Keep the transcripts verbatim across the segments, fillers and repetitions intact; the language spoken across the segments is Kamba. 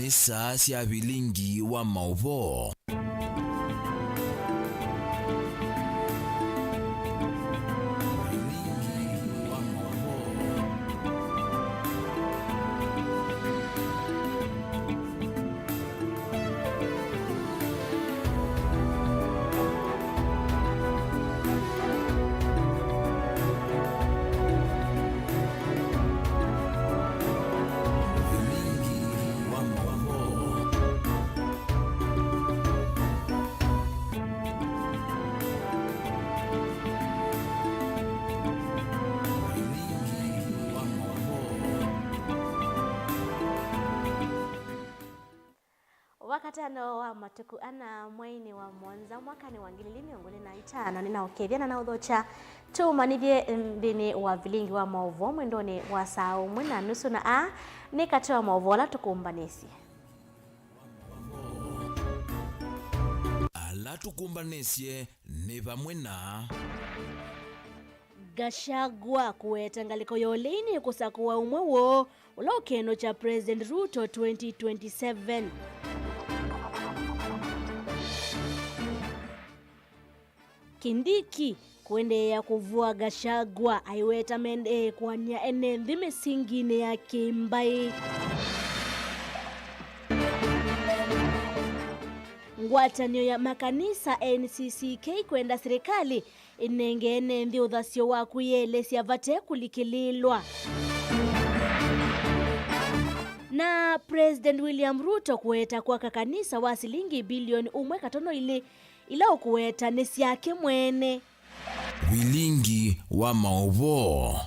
Nĩ saa sya vilingi wa maũvoo. Vilingi wa maũvoo. Wakatano wa matukũ ana mweinĩ wa mũonza mwakanĩ wa ngili ilĩ mĩongo ĩlĩ na itano, nĩnaũkethya na naũthokya tũmanyĩthye nthĩnĩ wa vilingi wa maũvoo mwendonĩ wa saa ũmwe na nusu, na aa nĩ katĩ wa maũvoo ala tũkũmbanĩsye. Ala tũkũmbanĩsye nĩ vamwe na Gachagua kũweta ngalĩko ya ũlei nĩ kũsakũa ũmwe woo ũla ũkenũkya President Ruto twenty twenty-seven. Kindiki kũendeea kũvũa Gachagua aiweta mendee kũanĩa ene nthĩ mĩsinginĩ ya kĩmbaĩ. Ngwatanĩo ya makanisa N C C K kwenda silikalĩ ĩnenge ene nthĩ ũthasyo wa kwĩyĩelesya vate kũlikĩlĩĩlwa. Na President William Ruto kũweta kwaka kanisa wa silingi bilioni ũmwe katono ilĩ ila ũkũweta nĩ syake mwene. Vilingi wa maũvoo.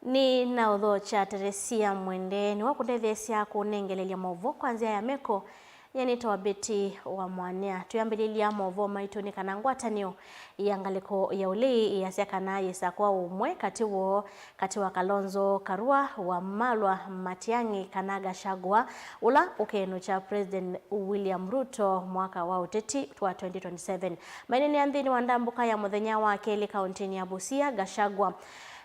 Nĩnaũthokya Teresia Mwende, nĩwe ũkũndetheesya kũnengelelya maũvoo kwa nzĩa ya meko. Nyie nĩtawa Betty wa Mwania. Twĩambĩlĩlya maũvoo maitũ nĩ kana ngwatanĩo ya ngalĩko ya ũlei ĩyasya kana yĩsakũa ũmwe katĩ woo, katĩ wa Kalonzo Karua, Wamalwa, Matiang'i kana Gachagua, ũla ũkenũkya President William Ruto mwaka wa ũteti wa twenty twenty-seven. Maineenea nthĩnĩ wa ndambũka ya mũthenya wa kelĩ kaũntĩnĩ ya Busia, Gachagua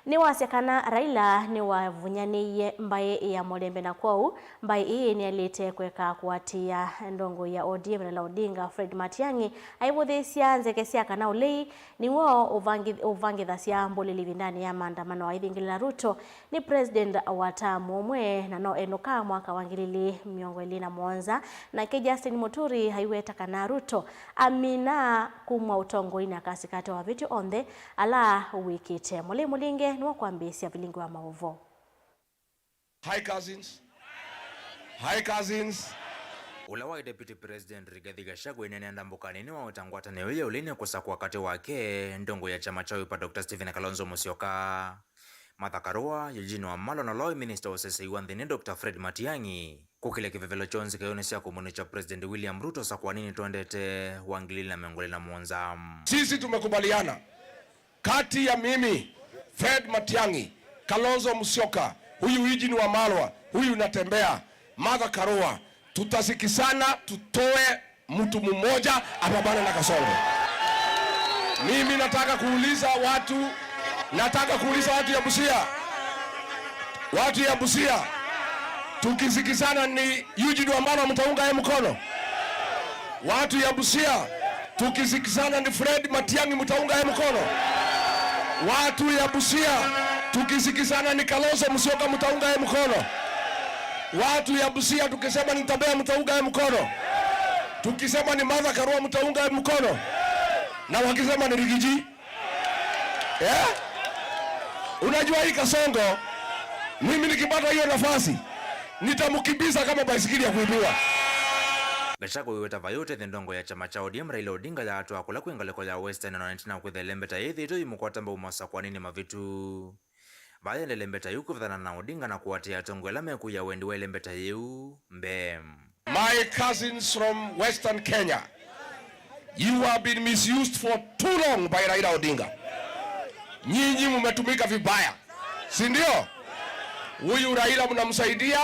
nĩwasya kana Raila nĩwavunyanĩie mbaĩ ya Mũlembe, na kwoou mbaĩ ĩĩ nĩyaĩlĩte kũeka kũatĩĩa ndongoi ya O D M Raila Odinga, Fred Matiang'i, aivũthĩĩsya nzeke sya kana ũlei nĩw'o ũvangi-, ũvangĩthasya mbũlĩli ĩvindanĩ ya maandamano. Aithingĩlĩla Ruto nĩ president wa term ũmwe na no enũka mwaka wa ngili ilĩ mĩongo ĩlĩ na mũonza. Nake Justin Muturi aiweta kana Ruto amina kumw'a ũtongoinĩ akasikata mavĩtyo onthe ala wĩkĩte. Mũlei Mũlinge nĩwe ũkwambĩĩsya vilingi wa maũvoo. Hi cousins. Hi cousins. Ũla waĩ Deputy President Rigathi Gachagua aineenea ndambũkanĩ nĩwaweta ngwatanĩo ya ũlei nĩ kũsakũa katĩ wake ndongoi ya kyama kya Wiper Doctor Stephen Kalonzo Musyoka, Martha Karua, Eugene Wamalwa na ũla waĩ minista wa ũseseĩ wa nthĩnĩ Doctor Fred Matiang'i. Kũkĩlya kĩvevelo kyoo nzikayonĩ sya kũmũnĩkya President William Ruto sakũanĩnĩ twendete wa ngili ilĩ na mĩongo ĩlĩ na mũonza. Sisi tumekubaliana kati ya mimi, Fred Matiang'i, Kalonzo Musyoka, huyu Eugene Wamalwa, huyu Natembeya, Martha Karua, tutasikizana tutoe mtu mmoja apambane na Kasongo. Mimi nataka kuuliza watu, nataka kuuliza watu ya Busia. Watu ya Busia, tukisikizana ni Eugene Wamalwa mtaunga yeye mkono? Watu ya Busia, tukisikizana ni Fred Matiang'i mtaunga yeye mkono? Watu ya Busia, tukisikizana ni Kalonzo Musyoka mtaunga yeye mkono? Watu ya Busia, tukisema ni Natembeya mtaunga yeye mkono? Tukisema ni Martha Karua mtaunga yeye mkono? Na wakisema ni Rigiji? Eh? Unajua hii Kasongo, mimi nikipata hiyo nafasi, nitamkimbiza kama baisikeli ya kuibiwa. Gachagua wĩweta vai ũtethya ndongoi ya kyama kya O D M Raila Odinga yaatwaa kũla kwĩ ngalĩko ya Western na ĩtina wa kwĩthĩa ĩlembeta yĩĩ ĩthĩĩtwe ĩimũkwata mbau masakũanĩnĩ mavĩtu. Vayaendele mbeta yu kwĩvathana na Odinga na kũatĩĩa atongoi ala mekũia wendi wa ĩlembeta yĩu mbee. My cousins from Western Kenya, you have been misused for too long by Raila Odinga. Nyinyi mumetumika vibaya, si ndio? Huyu Raila mnamsaidia,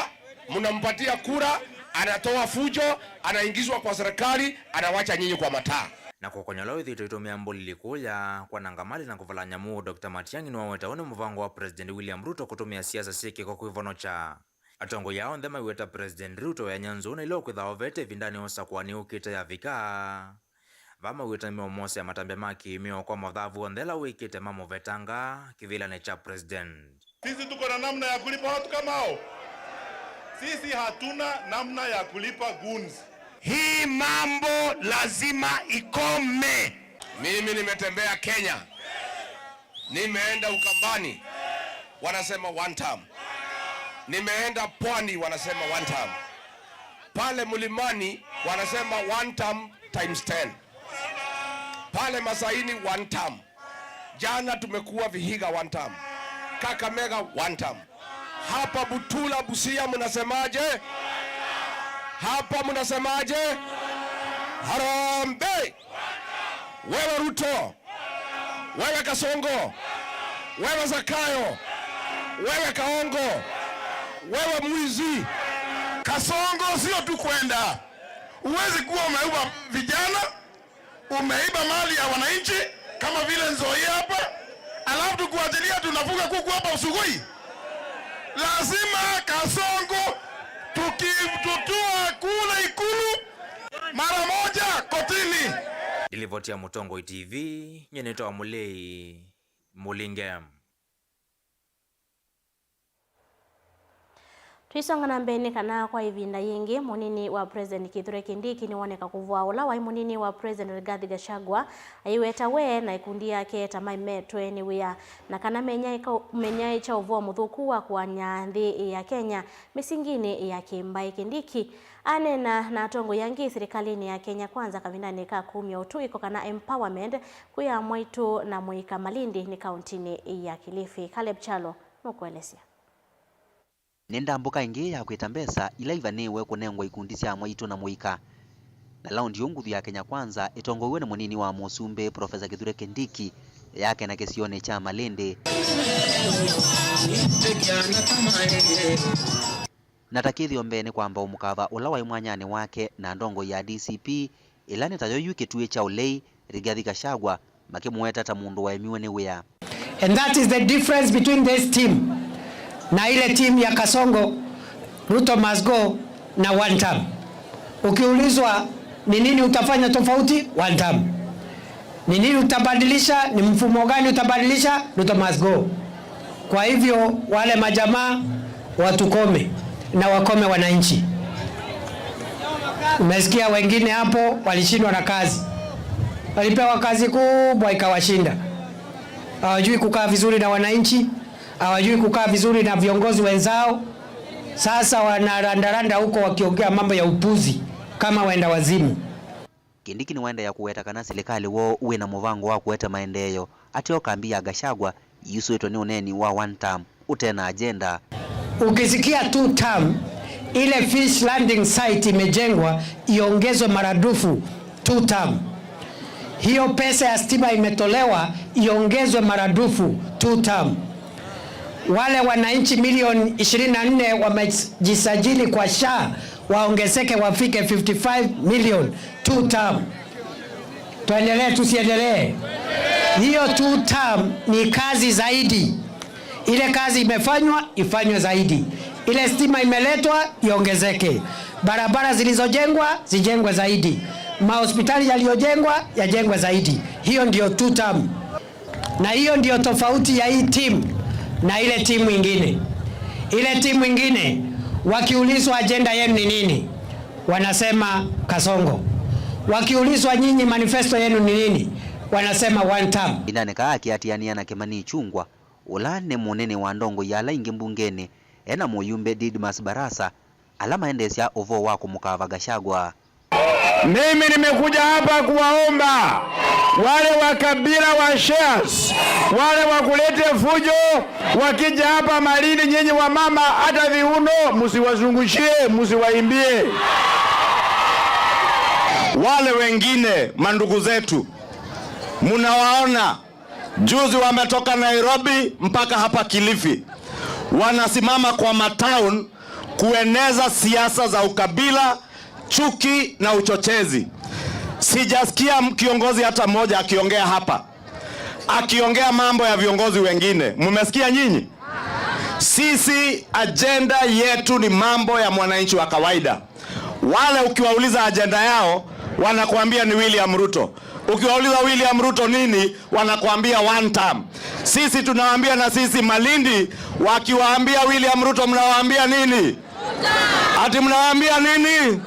mnampatia kura, anatoa fujo, anaingizwa kwa serikali, anawacha nyinyi kwa mataa. Na kũkonya ũla wĩthĩĩtwe ũitũmĩa mbũlĩli kũya, kwananga malĩ na kũvala nyamũ, Doctor Matiang'i nĩwaweta ũũ nĩ mũvango wa President William Ruto kũtũmĩa siasa syĩ kĩko kwĩvonokya. Atongoi aa onthe maiweta President Ruto enya nzũũ na ila ũkwĩtha ovete ĩvindanĩ ya ũsakũani ũkĩte yavika. Vaa maiweta nĩmeũmosea matambya ma kĩĩmĩo kwa mathavu onthe ala wĩkĩte mamũvetanga kĩvĩlanĩ kya President. Sisi tuko na namna ya kulipa watu kama hao? Sisi hatuna namna ya kulipa goons. Hii mambo lazima ikome. Mimi nimetembea Kenya. Nimeenda Ukambani, wanasema one term. Nimeenda Pwani, wanasema one term. Pale Mlimani, wanasema one term times ten. Pale Masaini, one term. Jana tumekuwa Vihiga, one term. Kakamega, one term. Hapa Butula, Busia, mnasemaje? Hapa mnasemaje? Harambee! Wewe Ruto, wewe Kasongo, wewe Zakayo, wewe Kaongo, wewe mwizi. Kasongo sio tu kwenda. Huwezi kuwa umeiba vijana, umeiba mali ya wananchi kama vile Nzoi hapa, alafu tukuachilia tunafuga kuku hapa Usugui. Lazima Kasongo tukitutua kule Ikulu mara moja kotini. Ndilivoti ya Mũtongoi T V, nyie nĩtawa Mũlei Mũlinge. Tũisonga na mbee nĩ kana kwa ĩvinda yĩngĩ, mũnini wa President Kithure Kindiki nĩwoneka kũvũa ũla waĩ mũnini wa President Rigathi Gachagua, aiweta we na ĩkundi yake ta maimetwe nĩ wĩa, na kana menyaĩka-, menyaĩkya ũvoo mũthũku wa kũany'a nthĩ ya Kenya mĩsinginĩ ya kĩmbaĩ. Kindiki aneena na atongoi angĩ silikalĩnĩ ya Kenya Kwanza kavindanĩ ka kumya ũtũĩko kana empowerment kwĩ amwaitũ na mũika Malindi nĩ kauntinĩ ya Kilifi. Caleb Kyalo nũkũelesya. Nĩndambũka ĩngĩ ya kwĩta mbesa ila ivanĩĩwe kũnengwa ikundi sya amwaitũ na mũika. Na laundi yu nguthu ya Kenya Kwanza ĩtongoew'e nĩ mũnini wa mũsumbĩ, Profesa Kithure Kindiki, yakena kĩsionĩ kya Malindi. Na ta kĩthĩo mbee nĩ kwamba ũmũkava ũla waĩ mwanyanĩ wake na ndongoi ya D C P, ĩla nĩ tayo yu kĩtuĩ kya ũlei, Rigathi Gachagua, makĩmũweta ta mũndũ waemiwe nĩ wĩa. And that is the difference between this team na ile team ya Kasongo, Ruto must go na one term. Ukiulizwa ni nini utafanya tofauti, one term. Ni nini utabadilisha, ni mfumo gani utabadilisha, Ruto must go. Kwa hivyo wale majamaa watukome na wakome wananchi. Umesikia wengine hapo walishindwa na kazi. Walipewa kazi kubwa ikawashinda. Hawajui kukaa vizuri na wananchi, hawajui kukaa vizuri na viongozi wenzao. Sasa wanarandaranda huko wakiongea mambo ya upuzi kama wenda wazimu. Kindiki nĩwaendeea kũweta kana silikalĩ woo wĩ na mũvango wa kũete maendeeo ateo kambi ya Gachagua yusũĩtwe nĩ ũneeni wa one term ũte na agenda. Ukisikia two term, ile fish landing site imejengwa iongezwe maradufu, two term. Hiyo pesa ya stima imetolewa iongezwe maradufu, two term. Wale wananchi milioni ishirini na nne wamejisajili kwa SHA waongezeke wafike fifty-five million, two term. Tuendelee, tusiendelee? Hiyo two term ni kazi zaidi. Ile kazi imefanywa, ifanywe zaidi. Ile stima imeletwa, iongezeke. Barabara zilizojengwa, zijengwe zaidi. Mahospitali yaliyojengwa, yajengwe zaidi. Hiyo ndio two term. Na hiyo ndio tofauti ya hii timu na ile timu ingine. Ile timu ingine, wakiulizwa ajenda yenu ni nini, wanasema Kasongo. Wakiulizwa nyinyi manifesto yenu ni nini, wanasema one term. Ĩvindanĩ kaa akĩatĩanĩa na Kimani Ichung'wah, ũla nĩ mũnene wa ndongoi ya ala ingĩ mbungenĩ, e na mũyumbe Didmus Barasa, ala maendeesya ũvoo wa kũmũkava Gachagua. Mimi nimekuja hapa kuwaomba wale wa kabila wa Sheas, wale wa kulete fujo, wakija hapa Malindi, nyinyi wa mama, hata viuno msiwazungushie, msiwaimbie. Wale wengine mandugu zetu mnawaona juzi wametoka Nairobi mpaka hapa Kilifi, wanasimama kwa matown kueneza siasa za ukabila, chuki na uchochezi. Sijasikia m-, kiongozi hata mmoja akiongea hapa, akiongea mambo ya viongozi wengine. Mmesikia nyinyi? Sisi ajenda yetu ni mambo ya mwananchi wa kawaida. Wale ukiwauliza ajenda yao, wanakuambia ni William Ruto. Ukiwauliza William Ruto nini, wanakuambia one term. Sisi tunawaambia, na sisi Malindi, wakiwaambia William Ruto, mnawaambia nini? Ati mnawaambia nini?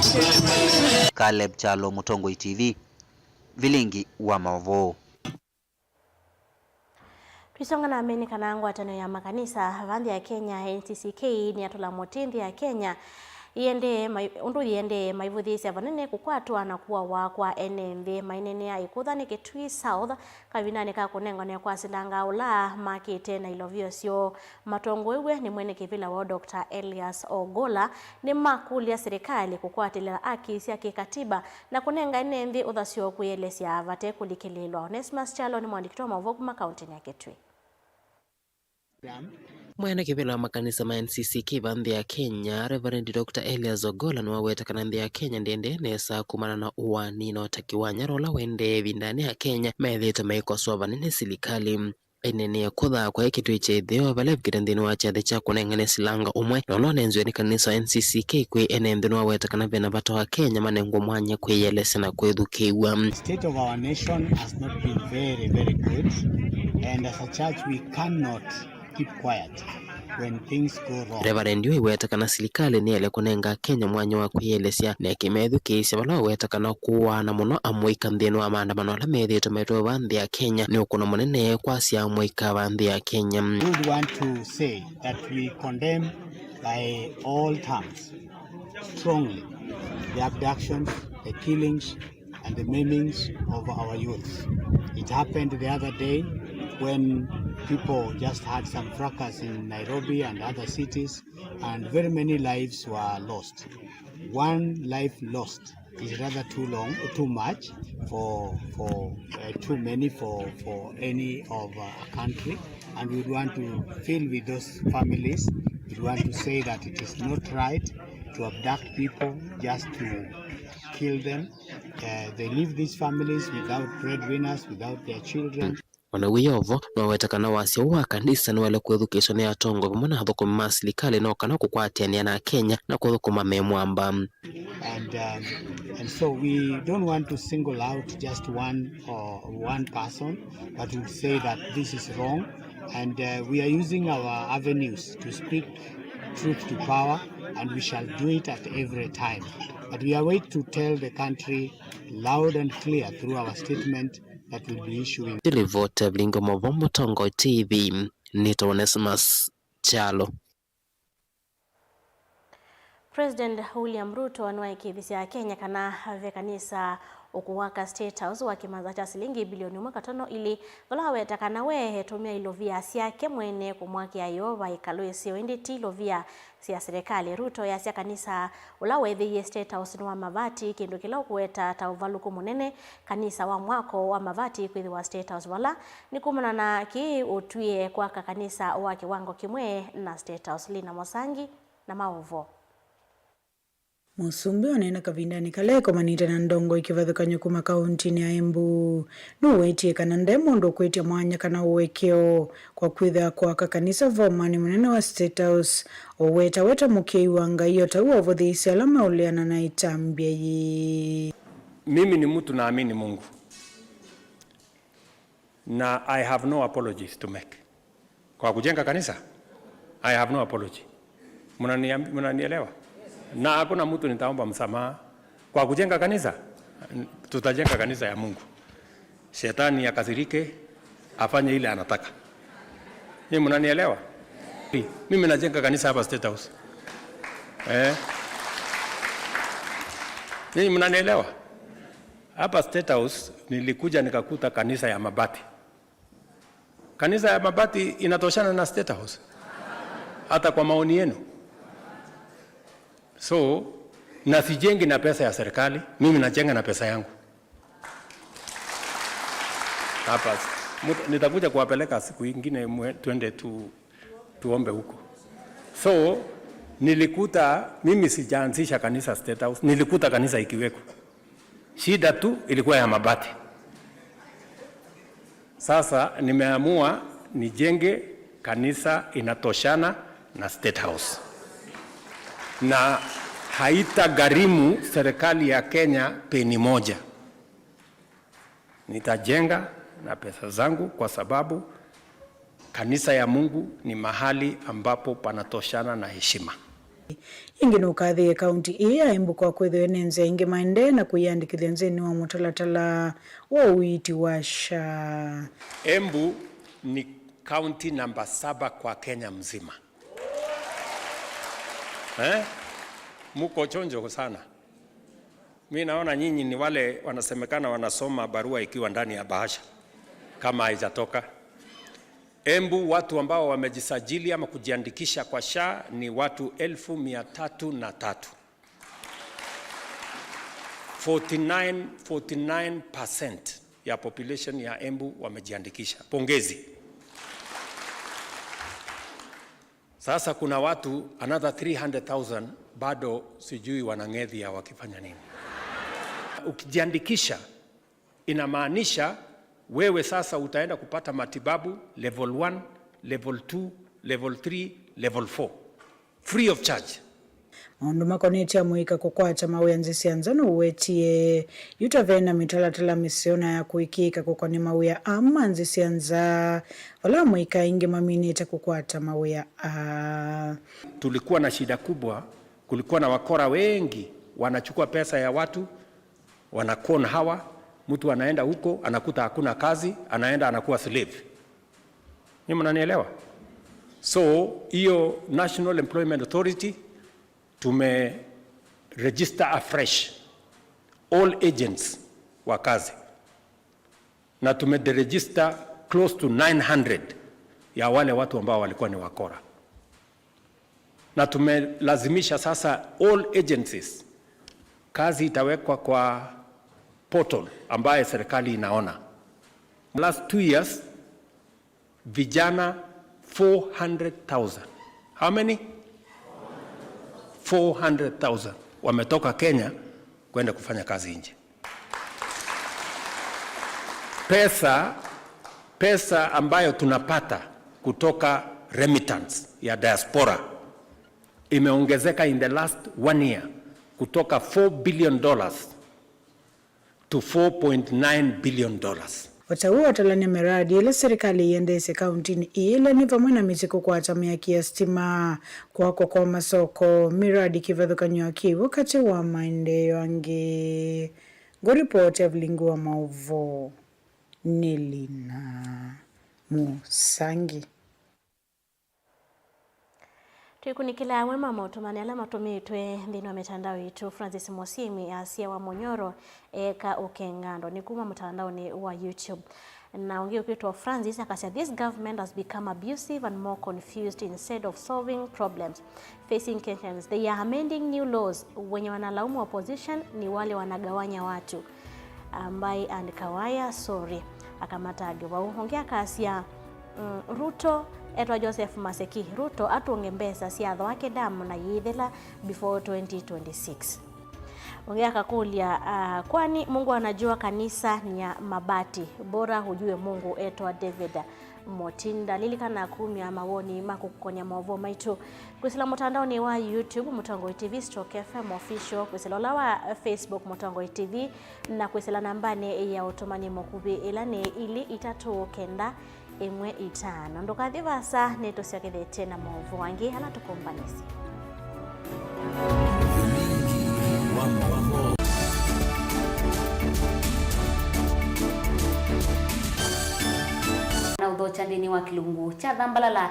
Caleb Kyalo, Mũtongoi T V, vilingi wa maũvoo. Twisonga na mbee nĩ kana ngwatanĩo ya makanisa va nthĩ ya Kenya, N C C K, nĩyatũla mũtĩ nthĩ ya Kenya iendee mai-, ũndũ iendee maivũthĩĩsya vanene kũkwatwa na kũawa kwa ene nthĩ. Maineenea ĩkũthanĩ Kitui South kavindanĩ ka kũnenganwe kwa silanga ũla makĩte na ilovio syoo. Matongoew'e nĩ mwene kĩvĩla woo Doctor Elias Ogola, nĩmakũlya silikalĩ kũkwatĩlĩla aki sya kĩkatiba na kũnenga ene nthĩ ũthasyo kwĩelesya vate kũlikĩlĩĩlwa. Onesmus Kyalo nĩ mũandĩki wa maũvoo kuma kaũntĩnĩ ya Kitui. Mwene kĩvĩla wa makanisa ma N C C K va nthĩ ya Kenya, Reverend Doctor Elias Ogola, nĩwaweta kana nthĩ ya Kenya ndĩendee nesa kumana na ũaani na ũtaki wa nyara ũla ũendee ĩvindanĩ ya Kenya methĩĩtwe maikosoa vanene silikalĩ. Aineenea kũthaa kwa Kitui kya ĩtheo vala evikĩte nthĩnĩ wa kyathĩ kya kũnengane silanga ũmwe na ũla ũnenziwe nĩ kanisa wa N C C K kwĩ ene nthĩ, nĩwaweta kana ve na vata wa Kenya manengwe mwanya kwĩyelesya na kwĩthukĩĩw'a. State of our nation has not been very, very good, and as a church we cannot keep quiet when things go wrong. Reverend ũyũ aiweta kana silikalĩ nĩyaĩle kũnenga Akenya mwanya wa kwĩyelesya na ĩkĩmethukĩĩsya vala waweta kana kũaana mũno amũika nthĩnĩ wa maandamano ala methĩĩtwe maitwa va nthĩ ya Kenya nĩ ũkũno mũnene kwasya amũika va nthĩ ya Kenya. We would want to say that we condemn by all terms strongly the abductions, the killings, and the maimings of our youths. It happened the other day when people just had some fracas in Nairobi and other cities, and very many lives were lost. One life lost is rather too long, too much for, for, uh, too many for, for any of, uh, a country, and we would want to feel with those families. We would want to say that it is not right to abduct people just to kill them. Uh, they leave these families without breadwinners, without their children. O na wĩ o vo, nĩwaweta kana wasya ũũ wa kanisa nĩwaĩle kwĩthukĩĩswa nĩ atongoi vamwe na athũkũmi ma silikalĩ no kana kũkwatĩanĩa na Akenya na kũthũkũma me mwamba. And, um, and so we don't want to single out just one or one person, but we say that this is wrong, and, uh, we are using our avenues to speak truth to power, and we shall do it at every time. But we are waiting to tell the country loud and clear through our statement that will be issuing. Nĩ livoti ya vilingi wa maũvoo Mũtongoi T V, nĩtawa Onesmus Kyalo. President William Ruto nĩwaĩkĩĩthisye Akenya kana ve kanisa ũkũwaka State House wa kĩmanza kya silingi bilioni ĩmwe katono ilĩ, vala waweta kana we etũmĩa ilovia syake mwene kũmwakĩa Yeova ĩkalũ ĩseo, ĩndĩ ti ilovia sya silikalĩ. Ruto easya kanisa ũla weethĩie State House nĩ wa mavati, kĩndũ kĩla ũkũweta ta ũvalũku mũnene kanisa wa mwako wa mavati kwĩthĩwa State House vala. Nĩ kumana na kĩĩ ũtwie kwaka kanisa wa kĩwango kĩmwe na State House. Lina Mosangi na maũvoo. Mũsumbĩ ũneena kavindanĩ kala ekomanĩte na ndongoi kĩvathũkany'o kuma kauntinĩ ya Embu, nũwetie kana nde mũndũ ũkwĩtya mwanya kana ũekeo kwa kwĩthĩa kwaka kanisa vomanĩ mũnene wa State House, ũwetawe ta mũkĩi wa Ngai o ta ũu wavũthĩĩsye ala meũleana na ĩtambya yĩĩ. Mimi ni mtu naamini Mungu. Na I have no apologies to make. Kwa kujenga kanisa, I have no apology. Mnaniambi-, mnanielewa? Na hakuna mtu nitaomba msamaha. Kwa kujenga kanisa, tutajenga kanisa ya Mungu. Shetani akasirike, afanye ile anataka. Nyinyi mnanielewa? Mimi najenga kanisa hapa State House. Eh? Nyinyi mnanielewa? Hapa State House nilikuja nikakuta kanisa ya mabati. Kanisa ya mabati inatoshana na State House? Hata kwa maoni yenu? So, na sijengi na pesa ya serikali, mimi najenga na pesa yangu. Hapa, mut-, nitakuja kuwapeleka siku ingine mwe-, twende tu-, tuombe huko. So, nilikuta, mimi sijaanzisha kanisa State House, nilikuta kanisa ikiweko. Shida tu ilikuwa ya mabati. Sasa nimeamua nijenge kanisa inatoshana na State House, na haitagharimu serikali ya Kenya peni moja. Nitajenga na pesa zangu, kwa sababu kanisa ya Mungu ni mahali ambapo panatoshana na heshima. Ĩngĩ nũkathĩĩe kaunti ĩĩ ya Embu kwa kwĩthĩwa ĩnenze aingĩ maendee na kwĩyandĩkĩthya nthĩnĩ wa mũtalatala wa ũiiti wa SHA. Embu ni kaunti namba saba kwa Kenya mzima. Eh? Muko chonjo sana. Mi naona nyinyi ni wale wanasemekana wanasoma barua ikiwa ndani ya bahasha, kama haijatoka. Embu, watu ambao wamejisajili ama kujiandikisha kwa SHA ni watu elfu mia tatu na tatu. Forty-nine, forty-nine percent ya population ya Embu wamejiandikisha. Pongezi. Sasa kuna watu, another three hundred thousand, bado sijui wanang'ethia wakifanya nini. Ukijiandikisha, inamaanisha wewe sasa utaenda kupata matibabu level one, level two, level three, level four. Free of charge. Maũndũ makonetye amũika kũkwata mawĩa nzĩ sya nza nũwetie yu ta ve na mĩtalatala mĩseo na ya kũĩkĩĩka kũkonĩ mawĩa aa ma nzĩ sya nza, vala amũika aingĩ maminĩte kũkwata mawĩa aa. Tulikuwa na shida kubwa, kulikuwa na wakora wengi wanachukua pesa ya watu, wanacon hawa, mtu anaenda huko, anakuta hakuna kazi, anaenda anakuwa slave. Ni mnanielewa? So, hiyo National Employment Authority tume register afresh all agents wa kazi, na tume deregister close to nine hundred ya wale watu ambao walikuwa ni wakora, na tumelazimisha sasa all agencies, kazi itawekwa kwa portal ambaye serikali inaona. Last two years, vijana four hundred thousand. How many? Four hundred thousand wametoka Kenya kwenda kufanya kazi nje. Pesa, pesa ambayo tunapata kutoka remittance ya diaspora imeongezeka in the last one year kutoka four billion dollars to four point nine billion dollars. O ta ũu atalany'a miradi ĩla serikali ĩendeesye kauntinĩ ĩĩ ĩla nĩ vamwe na mĩsyĩ kũkwata mĩaki ya sitima, kwakwa kwa masoko, miradi kĩvathũkany'o ya kĩw'ũ katĩ wa maendeeo angĩ. Ngũripoti Evelyn Ngua, maũvoo nĩ Lina Mũsangi. Twĩkunĩkĩla amwe ma maũtũmani ala matũmĩtwe nthĩnĩ wa mĩtandao yitũ. Francis Mũsyĩmi asya wa Mũnyoro eka ũkengando nĩ kuma mũtandaonĩ wa YouTube. Na ũngĩ ũkwĩtwa Francis akasya, "This government has become abusive and more confused instead of solving problems facing Kenyans. They are amending new laws, wenye wanalaumu opposition ni wale wanagawanya watu." Ambai and Kawaya, sorry. Akamata andũ vau. Ũngĩ akasya, mm, Ruto, etwa Joseph Maseki, Ruto atũnge mbesa sya Thwake Dam na yĩthela before twenty twenty-six. Ũngĩ akakũlya, ah, kwani Mungu anajua kanisa ni ya mabati? Bora hujue Mungu, etwa David Motinda. Lilikana kumya mawoni ma kũkũkony'a maũvoo maitũ kwĩsĩla mũtandaonĩ wa YouTube, Mũtongoi T V stroke F M Official, kwĩsĩla ũla wa Facebook, Mũtongoi T V, na kwĩsĩla nambanĩ ya ũtũmani mũkuvĩ, ĩla nĩ ilĩ itatũ kenda ĩmwe itano. Ndũkathi vaasa, nĩtũsyokethetye na maũvoo angĩ ala tũkũmbanĩsye. Na ũthokya nthĩnĩ wa kĩlungu kya Thambalala.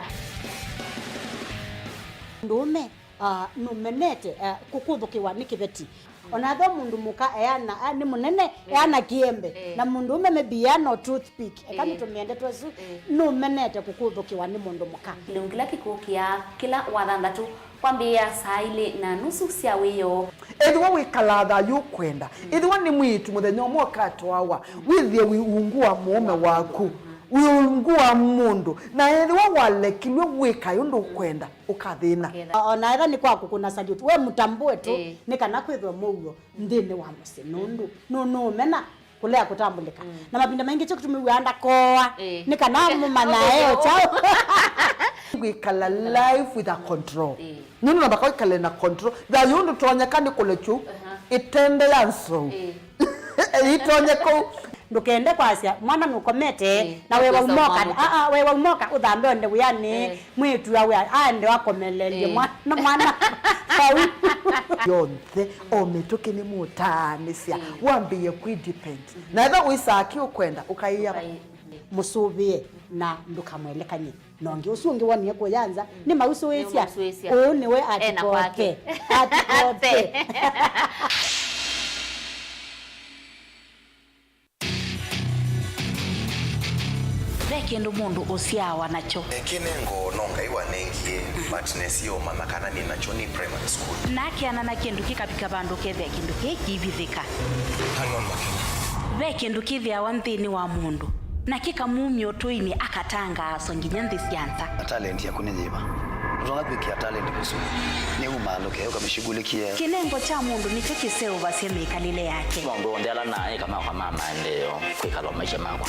Mũndũũme, ah, nũmenete, ah, kũkũthũkĩwa nĩ kĩveti. O na ethĩwa mũndũ mũka eana, ah, nĩ mũnene, eana kĩembe. Eh. Na mũndũũme maybe eana o toothpick. Eka, eh, nĩtũmĩende twesu, eh, nũmenete kũkũthũkĩwa nĩ mũndũ mũka. Kĩlungu kĩla kĩkũkĩa kĩla Wathanthatũ kwambĩĩa saa ilĩ na nusu sya wĩoo. Ethĩwa wĩkalaa thayũ ũkwenda, ethĩwa nĩ mwĩĩtu mũthenya ũmwe ũkatwawa, wĩthĩe wĩ ungu wa mũũme waku, wĩ ungu wa mũndũ, na ethĩwa walekilw'e wĩkae ũndũ ũkwenda, ũkathĩna. O na ethĩwa nĩ kwa kũkũna salute, we mũtambũe tu, ĩĩ, nĩ kana kwĩthwe mũuo nthĩnĩ wa mũsyĩ, nũndũ nũnũũmena kũlea kũtambũlĩka. Mm. Na mavinda maingĩ kyo kĩtumi wĩaa ndakooa, ĩĩ, nĩ kana mũmanyae o kyaũ. Kwĩkala life with a control. Ĩĩ. Nũndũ namba kwĩkala na control. Thayũ ndũtonyeka nĩ kũlekyu. Aha. Ĩtende ya nzou. Ĩĩ. Ĩtonye kũu. Ndũkende kwasya mwana nũkomete. Ĩĩ. Na wewa umoka. Aa, wewa umoka ũthambe onde wĩanĩ. Ĩĩ. Mwĩĩtu awe aende akomelelye. Ĩĩ. Mwana, mwana. Vau. Yonthe, o mĩtũkĩ nĩ mũtaanĩsya. Ĩĩ. Wambĩĩe kwĩ depend. Na ethwa wĩsaa kĩ ũkwenda, ũkaĩa. Mũsũvĩe na ndũkamwelekany'e na ũngĩ. Ũsu ũngĩ wonie kũya nza, nĩ mausũĩsya. Nĩ mausũĩsya. Ũũ nĩwe. Ena kwake. Atikote. Atikote. Ve kĩndũ mũndũ ũsyaawa nakyo. Kĩnengo no Ngai wanengie, but nesie ũmanya kana nĩ nakyo nĩ primary school. Nakeana na kĩndũ kĩkavika vandũ kethĩa kĩndũ kĩĩ kĩivithĩka. Hang on, Makena. Ve kĩndũ kĩthĩawa nthĩnĩ wa mũndũ, na kĩkamumya ũtũinĩ akatangaaswa nginya nthĩ sya nza. Na talent yaku nĩ yĩva? Ũtonya kwĩkĩa talent vĩsũnĩ? Nĩ umaalũke ũkamĩshughulikie. Kĩnengo kya mũndũ nĩkyo kĩseũvasya mĩkalĩle yake. Maũndũ onthe ala naĩ kama kwa ma maendeeo, kwĩkala o maisha makwa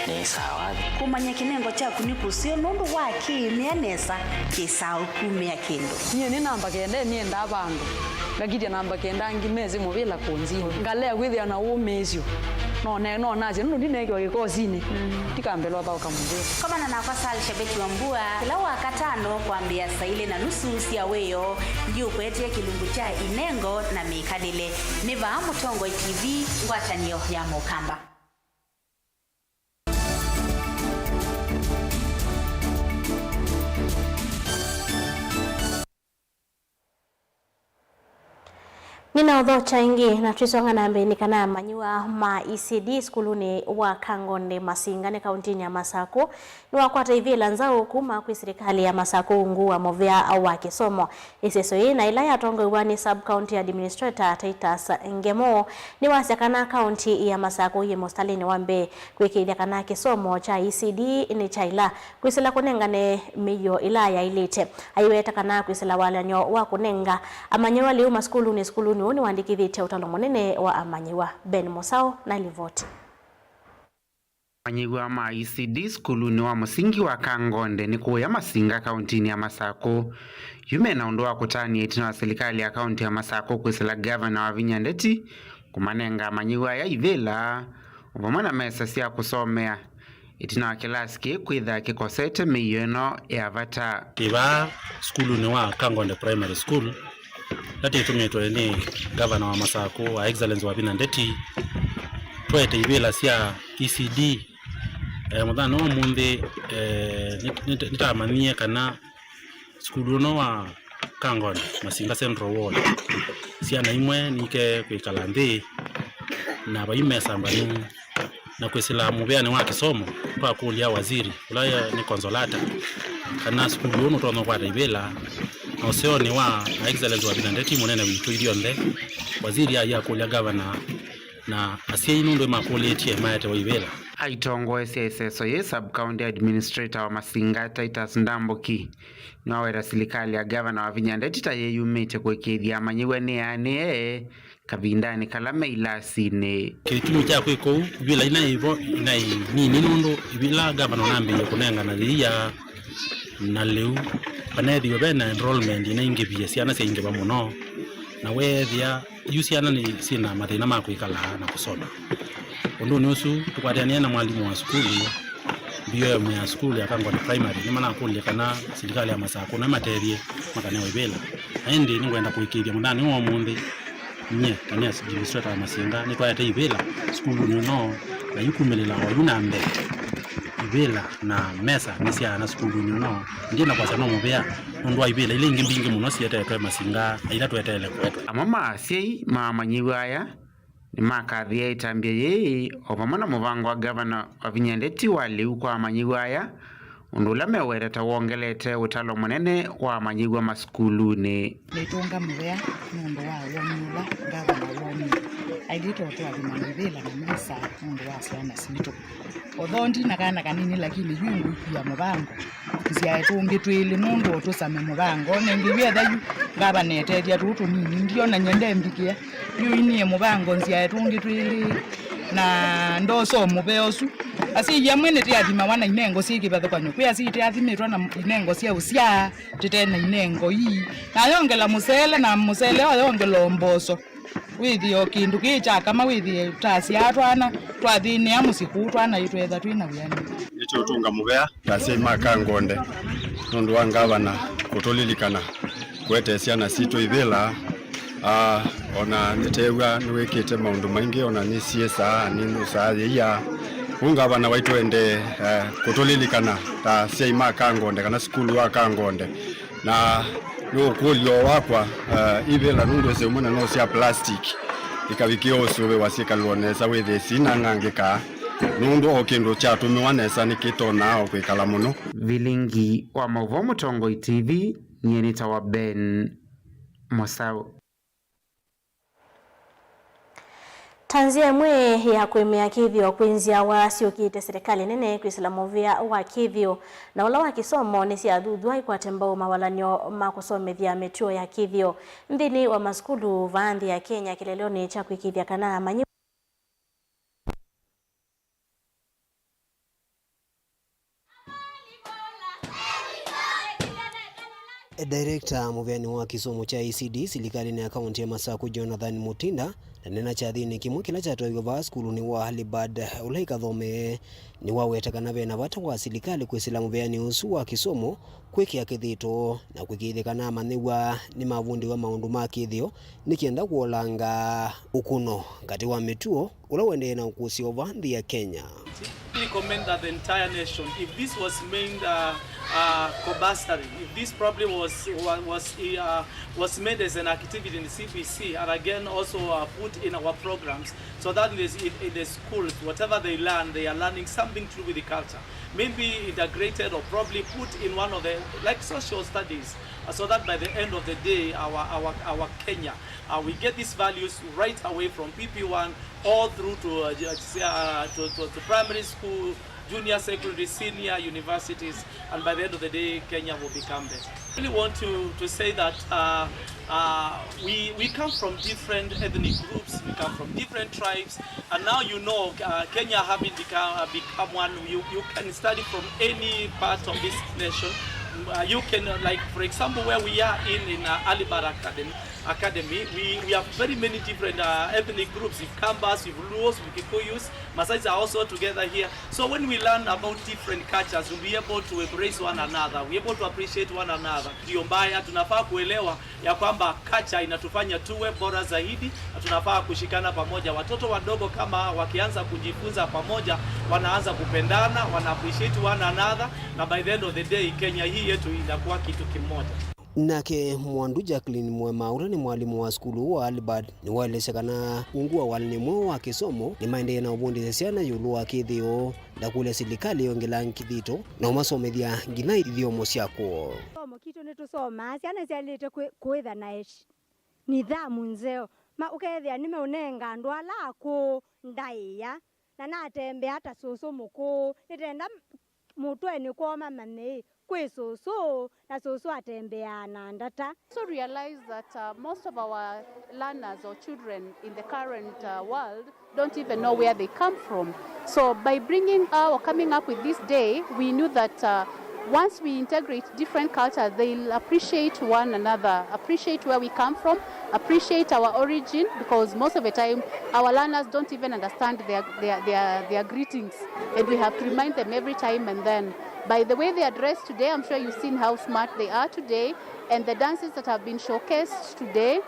nĩ sawa. Kũmanya kĩnengo kyaku nĩ kũseo nũndũ wa kĩĩmĩa nesa kĩsaa ũkumĩa kĩndũ. Nyie nĩ namba kenda nĩendaa vandũ. Ngakitya namba kenda angĩ mesĩ mũvĩla kũnzini. Ngalea kwĩthĩa na ũmĩĩsyo. No ne-, no nasye nũndũ ndineekiwa kĩkosinĩ. Mm. Ndikambelwa thaũka mũvĩla. Komana nakwa Sal Shabeti wa Mbua kĩla Wakatano kwambĩĩa saa ilĩ na nusu sya wĩoo. Ndiũkwetee kĩlungu kya inengo na mĩkalĩle. Nĩ vaa Mũtongoi T V, ngwatanĩo ya Mũkamba. Nĩnaũthokya ĩngĩ, na twĩsonga na mbee, nĩ kana amanyĩw'a ma E C D sukulunĩ wa Kangonde Masinga nĩ kauntinĩ ya Masakũ nĩwakwata ivĩla nzaũ kuma kwĩ silikalĩ ya Masakũ ungu wa mũvea wa kĩsomo. Ĩseso yĩĩ na ĩla yatongoew'a nĩ Sub County Administrator Titus Ngemo nĩwasya kana kaunti ya Masakũ yĩ mũsitalĩnĩ wa mbee kwĩkĩĩthya kana kĩsomo kya E C D nĩkyaĩla kwĩsĩla kũnengane mĩio ĩla yaĩlĩte. Aiweta kana kwĩsĩla walany'o wa kũnenga amanyĩw'a lĩu masukulunĩ sukulunĩ ũũ nĩwandĩkĩthĩtye ũtalo mũnene wa amanyĩw'a. Ben Mũsaũ na livoti. Amanyĩw'a ma E C D sukulunĩ wa mũsingi wa Kangonde nĩ kũũya Masinga kauntinĩ ya Masakũ. Yu me na ũndũ wa kũtanĩa ĩtina wa silikalĩ ya kaunti ya Masakũ kwĩsĩla ngavana Wavinya Ndeti kũmanenga amanyĩw'a aya ivĩla, o vamwe na mesa sya kũsomea, ĩtina wa kĩlasi kĩĩ kwĩthaa kĩkosete mĩio ĩno ya vata. Twĩ vaa sukulunĩ wa Kangonde Primary School, ĩla twĩtũmĩtwe nĩ ngavana wa Masakũ, Her Excellency Wavinya Ndeti, twaete ivĩla sya E C D. Eh, mũthenya wa ũmũnthĩ, eh, nĩ-, nĩ-, nĩtamanyie kana sukulu ũno wa Kangonde, Masinga Central Ward, syana imwe nike kwĩkala nthĩ na vai mesa mbanu na kwĩsĩla mũvĩanĩ wa kĩsomo, twakũlya waziri, ũla nĩ Consolata, kana sukulu ũũ nũtonya ũkwata ivĩla, na ũseonĩ wa Her Excellency Wavinya Ndeti mũnene witũ ithyonthe, waziri aĩ akũlya gavana, na asyai nũndũ nĩmakũlĩtye maetewe ivĩla. Aitongoesya ĩseso yĩĩ Sub County Administrator wa Masinga, Titus Ndambuki, nĩwaweta silikalĩ ya Gavana Wavinya Ndeti ta yĩyumĩtye kũĩkĩĩthya amanyĩw'a nĩyaanĩe kavindanĩ kala me ilasinĩ. Kĩtumi kya kwĩka ũu, ivĩla ila ivo inaĩ nini nũndũ ivĩla gavana ũnambĩĩie kũnengana yĩia na lĩu, vaneethĩiwe ve na enrollment inaingĩvie, syana syaingĩva mũno, na weethĩa yu syana nĩ syĩ na mathĩna ma kwĩkala na kũsoma. Ũndũnĩ ũsu, tũkwatĩanĩe na mwalimũ wa sukulu, B O M ya sukulu ya Kangonde Primary, nĩmanakũlya kana silikalĩ ya Masakũ no ĩmatethye makanewe ivĩla. Na ĩndĩ nĩngwenda kũĩkĩĩthya mũthenya wa ũmũnthĩ, nyie, ta nĩ administrator wa Masinga, nĩtwaete ivĩla sukulunĩ ũno, na yu kumĩlĩla o yu na mbee, ivĩla na mesa nĩ sya ana sukulunĩ ũno. Ndina kwasya no mũvea nũndũ wa ivĩla ila ingĩ mbingĩ mũno sietetwe Masinga na ila tweteele kũetwa. Amwe ma asyai ma amanyĩw'a aya nĩmakathĩĩe ĩtambya yĩĩ, o vamwe na mũvango wa Gavana Wavinya Ndeti wa lĩu kwa amanyĩw'a aya, ũndũ ũla meweta ta wongelete ũtalo mũnene wa amanyĩw'a masukulunĩ. Nĩtũnga mũvea nũndũ wa woni ũla ngavana wonie. Ailĩte ũtũathima na ivĩla na mesa nũndũ wa syana sitũ. Although ndi na kana kanini, lakini yu ngũikia mũvango. Nsyae tũngĩ twĩlĩ nũndũ ũtũsame mũvango. Nengĩ yu etha yu ngavana etethya tũũ tũnini. Ndiona nyende mbikĩa. Yu inie mũvango nsyae tũngĩ twĩlĩ na ndosa mũvea ũsu. Asyai amwe nĩtĩathimawa na inengo syĩ kĩvathũkany'o. Kwĩ asyai ĩtĩathimĩtwe na inengo sya ũsyaa, tĩte na inengo ii. Na ayongela mũsele, na mũsele ayongela ũmboso. Wĩthĩe o kĩndũ kĩĩ kya kama, wĩthĩe tasyaa twana twathĩnĩa mũsyĩ kũu, twana ĩtwetha twĩ na wĩanĩu. Nĩtũũtũnga mũvea ta asyai ma Kangonde nũndũ wa ngavana kũtũlilikana kũete syana sitũ ivĩla. Ah, ona nĩteew'a nĩwĩkĩte maũndũ maingĩ, ona nĩsiĩsaa, nĩnũsaa yĩia. Ũu ngavana waitũ endee, eh, kũtũlilikana ta asyai ma Kangonde kana sukulu wa Kangonde. Na nĩ ũkũlyo wakwa, eh, ivĩla nũndũ ĩsĩ ũmwe na no sya plastic, ikavikĩe ũsũvĩwa syĩkalwa nesa, wĩthĩe sinang'angĩka, nũndũ o kĩndũ kyatũmĩwa nesa nĩkĩtonaa o kwĩkala mũno. Vilingi wa maũvoo Mũtongoi T V, nyie nĩtawa Ben Mosau. Ta nzĩa ĩmwe ya kũĩmĩa kĩthĩo kwĩ nzyawa syũkĩte, silikalĩ nene kwĩsĩla mũvĩa wa kĩthĩo na ũla wa kĩsomo nĩsyathuthw'a ikwate mbau mawalany'o ma kũsomethya mĩtuo ya kĩthĩo nthĩnĩ wa masukulu vaa nthĩ ya Kenya kĩlelonĩ kya kwĩkĩĩthya kana amanyĩw'a. Director mũveanĩ wa kĩsomo kya E C D silikalĩnĩ ya kaunti ya Masaku, Jonathan Mutinda, ndaneena kyathĩnĩ kĩmwe kĩla kyatwaiwe vaa sukulunĩ wa Early Bird ũla ikathomee. Nĩwaweta kana ve na vata wa silikalĩ kwĩsĩla mũveanĩ ũsu wa kĩsomo kwĩkĩa kĩthito na kwĩkĩĩthya kana amanyĩw'a nĩmavundĩwa maũndũ ma kĩthĩo nĩ kenda kũolanga ũkũno katĩ wa mĩtuo ũla ũendee na ũkũsĩ ova nthĩ ya Kenya. Really commend that the entire nation, if this was made, uh, uh, compulsory, if this probably was, wa- was, uh, was made as an activity in C B C and again also, uh, put in our programs, so that in the, in, in the schools, whatever they learn, they are learning something to do with the culture. Maybe integrated or probably put in one of the, like, social studies, uh, so that by the end of the day, our, our, our Kenya, uh, we get these values right away from P P one all through to, uh, ju- uh, to, to, to primary school, junior secondary, senior universities, and by the end of the day, Kenya will become better. I really want to, to say that, uh, uh, we, we come from different ethnic groups, we come from different tribes, and now, you know, uh, Kenya having become, uh, become one, you, you can study from any part of this nation. Uh, you can, uh, like, for example, where we are in, in, uh, Early Bird Academy, Academy, we, we have very many different, uh, ethnic groups. We've Kambas, we've Luos, we've Kikuyus, Masaits are also together here. So when we learn about different cultures, we'll be able to embrace one another, we're able to appreciate one another. Ndio mbaya, tunafaa kuelewa ya kwamba culture inatufanya tuwe bora zaidi, na tunafaa kushikana pamoja. Watoto wadogo kama wakianza kujifunza pamoja, wanaanza kupendana, wana appreciate one another, na by the end of the day, Kenya hii yetu inakuwa kitu kimoja. Nake Mwandu Jacqueline Mwema, ũla nĩ mwalimũ wa sukulu wa Early Bird, nĩwaelesya kana ungu wa walany'o mweũ wa kĩsomo nĩmaendee na ũvundĩsya syana ĩũlũ wa kĩthĩo, na kũlya silikalĩ yongela kĩthito na ũmasomethya nginya ithyomo sya kwoo. Kĩsomo kitũ nĩtũsomaa syana syaĩlĩte kwĩ- kũĩtha na esh- nidhamu nzeo. Ma- ũkethĩa nĩmeũnenga andũ ala akũũ ndaĩa, na natembea ta sũsũ mũkũũ, nĩtenda mũtwenĩ kwoo mamanye ĩ, kwĩ sũsũ, na sũsũ atembeaa na ndata. Also realize that, uh, most of our learners or children in the current, uh, world don't even know where they come from. So by bringing, uh, or coming up with this day, we knew that, uh, once we integrate different cultures, they'll appreciate one another, appreciate where we come from, appreciate our origin, because most of the time our learners don't even understand their, their, their, their greetings, and we have to remind them every time and then. By the way they are dressed today, I'm sure you've seen how smart they are today, and the dances that have been showcased today,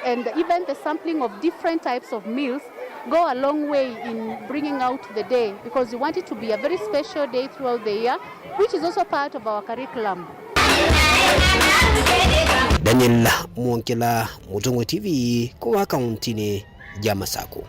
and even the sampling of different types of meals go a long way in bringing out the day, because we want it to be a very special day throughout the year, which is also part of our curriculum. Daniel Mwongela, Mũtongoi T V, kuma kauntinĩ ya Masaku.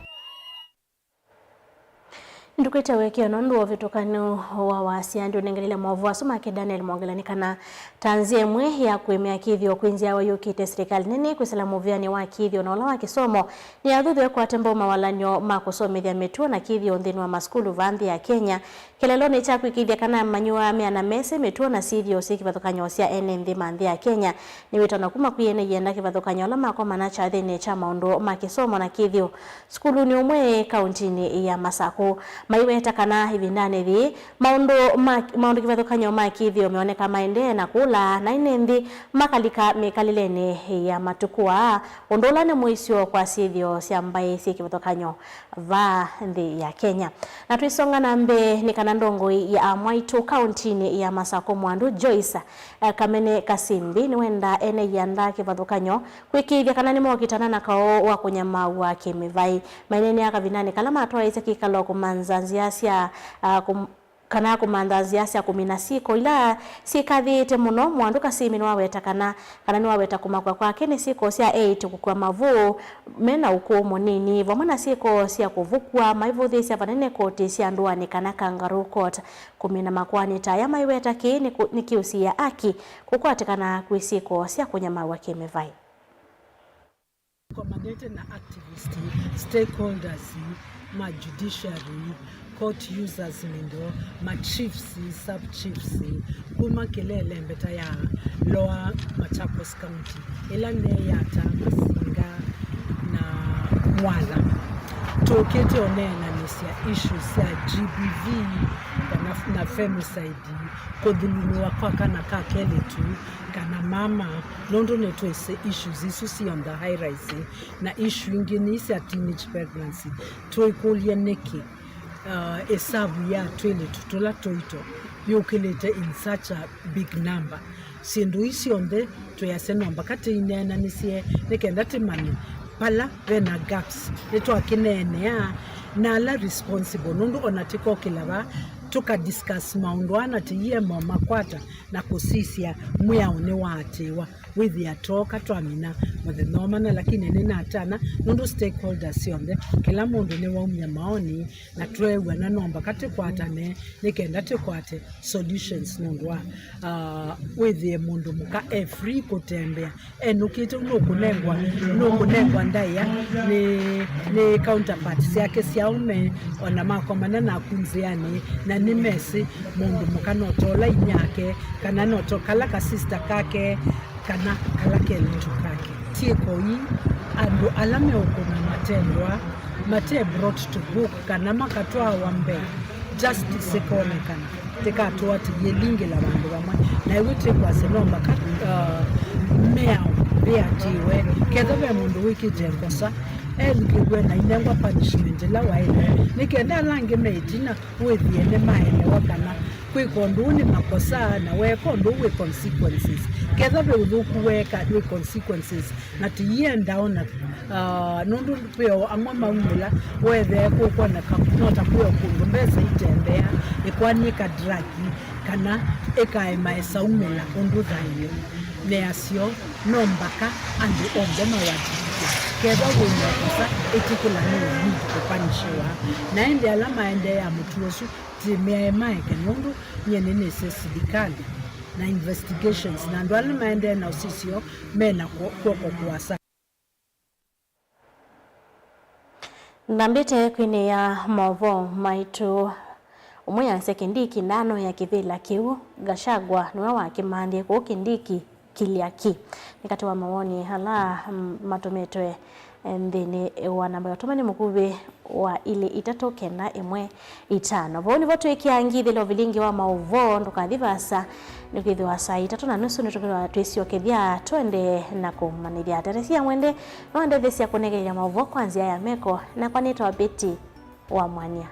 Nĩtũkwĩte ũekeo nũndũ wa ũvĩtũkanu wa wasya. Ndiũnengelile maũvoo asu make Daniel Mwongela nĩ kana ta nzĩa ĩmwe ya kũĩmĩa kĩthĩo kwĩ nzyawa yũkĩte, silikalĩ nene kwĩsĩla mũvĩanĩ wa kĩthĩo na ũla wa kĩsomo nĩyathuthw'a ĩkwate mbau mawalany'o ma kũsomethya mĩtuo na kĩthĩo nthĩnĩ wa masukulu vaa nthĩ ya Kenya, kĩlelonĩ kya kwĩkĩĩthya kana amanyĩw'a meana mesĩ mĩtuo na syĩthĩo syĩ kĩvathũkany'o sya ene nthĩ ma nthĩ ya Kenya. Nĩ wĩtano kuma kwĩ ene ienda kĩvathũkany'o ala makomana kyathĩnĩ kya maũndũ ma kĩsomo na kĩthĩo sukulunĩ ũmwe kauntinĩ ya Masaku. Maiweta kana ĩvindanĩ yĩĩ, maũndũ ma, maũndũ kĩvathũkany'o ma kĩthĩo meoneka maendee na kũla, na ene nthĩ makalika mĩkalĩlenĩ ya matukũ aa, ũndũ ũla nĩ mũisyo kwa syĩthĩo sya mbaĩ syĩ kĩvathũkany'o vaa nthĩ ya Kenya. Na twĩsonga na mbee, nĩ kana ndongoi ya amwaitũ kaũntinĩ ya Masakũ Mwandu, Joyce, eh, Kamene Kasimbi, nĩwendaa ene ianda kĩvathũkany'o kwĩkĩĩthya kana nĩmokitana na kaũ wa kũnyamaaw'a kĩmĩvaĩ. Maineenea kavindanĩ kala matwaĩĩsye kĩkalo kũmantha nzĩa sya, ah, kũm-, kana kũmantha nzĩa sya kũmina syĩko ila syĩkathĩĩte mũno. Mwandu Kasimbi nĩwaweta kana, kana nĩwaweta kũmakw'a kwake nĩ syĩko sya eĩtu kũkua mavũũ me na ũkũũ mũnini, vamwe na syĩko sya kũvũkwa maivũthĩĩsya vanene kotĩ sya ndũanĩ kana kangaroo court. Kũmina makoani ta aya maiweta kĩĩ nĩ kũ-, nĩ kĩũsiĩa aki kũkwatĩkana kwĩ syĩko sya kũnyamaaw'a kĩmĩvaĩ. Komanĩte na activist, stakeholders ma judiciary, court users middle, ma chiefs, sub chiefs, kuma Kilele, Mbeta ya Lower Machakos County, ĩla nĩ Yatta, Masinga na Mwala. Tũkĩte ũneenanĩsya issues sya G B V kana na femicide, kũthulumĩwa kwa kana ka kelĩtu kana mama, nũndũ nĩtwĩsĩ issues isu syĩ on the high rise, na issue ingĩ nĩ sya teenage pregnancy. Twĩkũlye nĩkĩ, uh, ĩsavu ya twĩlĩtu tũla tũito yũkĩlĩte in such a big number? Syĩndũ ii syonthe twĩasya no mbaka tĩineenanĩsye nĩ kenda tĩmanye vala ve na gaps nĩtwakĩneenea, na ala responsible, nũndũ ona tĩkokĩla va tũka discuss maũndũ aa na tĩiema ũmakwata na kũsisya mwĩao nĩwaatĩĩwa. Wĩthĩa tooka twamina mũthenya wa mana, lakini nĩnatana nũndũ stakeholders syonthe, kĩla mũndũ nĩwaumya maoni na tweew'ana no mbaka tĩkwatane nĩ kenda tĩkwate solutions nũndũ wa, ah, wĩthĩe mũndũ mũka e free kũtembea, enũkĩte, nũkũnengwa, nũkũnengwa ndaĩa nĩ, nĩ counterparts syake sya aũme, ona makomana naku nzĩanĩ, na nĩmesĩ mũndũ mũka no ta ũla inyake, kana no ta kala ka sister kake, kana kala kelĩtu kake. Syĩko ii, andũ ala meũkũna mate ndũa, mate brought to book, kana makatwawa mbee, justice ĩkonekana, tĩkatũatĩie lingĩla vandũ vamwe. Na ĩw'o twĩkwasya no mbaka, uh, mĩao yĩatĩĩwe. Ketha ve mũndũ wĩkĩte nkosa, elikĩw'e na inengwa punishment ĩla waĩle, nĩ kenda ala angĩ me ĩtina wĩthĩe nĩmaelewa kana kwĩka ũndũ ũũ nĩ makosa, na weeka ũndũ ũũ wĩ consequences. Ketha ve ũthũku weeka, wĩ consequences, na tĩienda ona, ah, nũndũ kwĩ o amwe maumĩla, wethee kũkwoneka no ta kwĩ o kũndũ mbesa itembea, ĩkwanyĩka draki, kana ĩkaema ĩsaumĩla ũndũ thaĩle. Measyo no mbaka andũ onthe mawajibike. Ketha wĩ na ĩkosa, ĩtĩkĩla nĩ ũnyi kũpanishiwa. Na ĩndĩ ala maendeea mũtuo ũsu, ti meae maeke, nũndũ nyie nĩnĩsĩ silikalĩ na investigations na andũ ala maendee na ũsisyo me na kw'o-, kw'oko kũasa. Nambĩte kwĩnĩĩa maũvoo maitũ. Ũmwe easya Kindiki ndanoya kĩvĩla kĩu, Gachagua nĩwe wakĩmanthie kũu Kindiki kĩlya kĩ. Nĩ katĩ wa mawoni ala, mm, matũmĩtwe, eh, nthĩnĩ wa namba ya ũtũmani mũkuvĩ wa ilĩ itatũ kenda ĩmwe itano. Vau nĩvo twĩkĩa ngithĩlo vilingi wa maũvoo, ndũkathi vaasa, nĩkwĩthĩwa saa itatũ na nusu nĩtũkĩthwa twĩsyokethya twende na kũmanyĩthya. Teresia Mwende nĩwandetheesya kũnengelela maũvoo kwa nzĩa ya meko, nakwa nĩtawa Betty wa Mwania.